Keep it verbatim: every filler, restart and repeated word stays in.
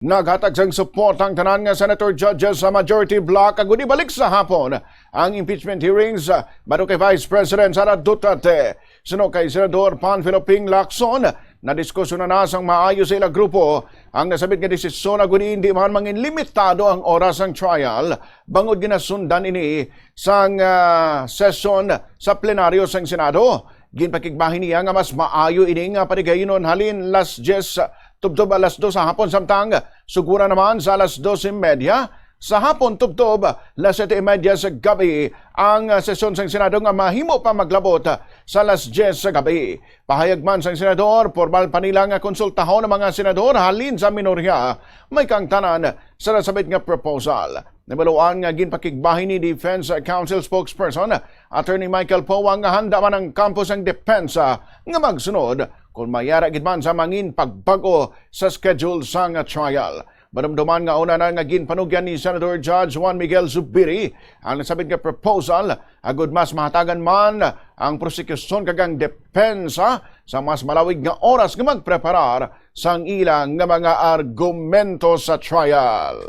Naghatag sang suporta ang tanan nga senator judges sa majority bloc agud ibalik sa hapon ang impeachment hearings, ah, batok kay Vice President Sara Duterte. Suno kay Senador Panfilo Ping Lacson, nadiskusyonan na sang maayo sa ila grupo ang nasabit nga desisyon, agud indi man mangin limitado ang oras sang trial, bangod ginasundan ini sang, ah, sesyon sa plenaryo sang Senado. Ginpakigbahin niya nga mas maayo ini nga paligayunon halin las diyes tubtob alas dos sa hapon, samtang sugura naman sa alas dos y media sa hapon tubtob las siyete y media sa gabi ang, ah, sesyon sang Senado nga mahimo pa maglabot sa alas diyes sa gabi. Pahayag man sang senador, pormal pa nila nga konsultahon ang mga senador halin sa minorya may kaangtanan sa nasabit nga proposal. Nabaluan nga ginpakigbahin ni Defense Counsel spokesperson Attorney Michael Poa nga handa man ang kampo sang depensa nga magsunod kon may ara gid man sa mangin pagbag-o sa schedule sang trial. Madumduman nga una na nga ginpanugyan ni Senador Judge Juan Miguel Zubiri ang nasabit nga proposal, agud mas mahatagan man ang prosekusyon kag ang depensa sa mas malawig nga oras nga magpreparar sang ila nga mga argumento sa trial.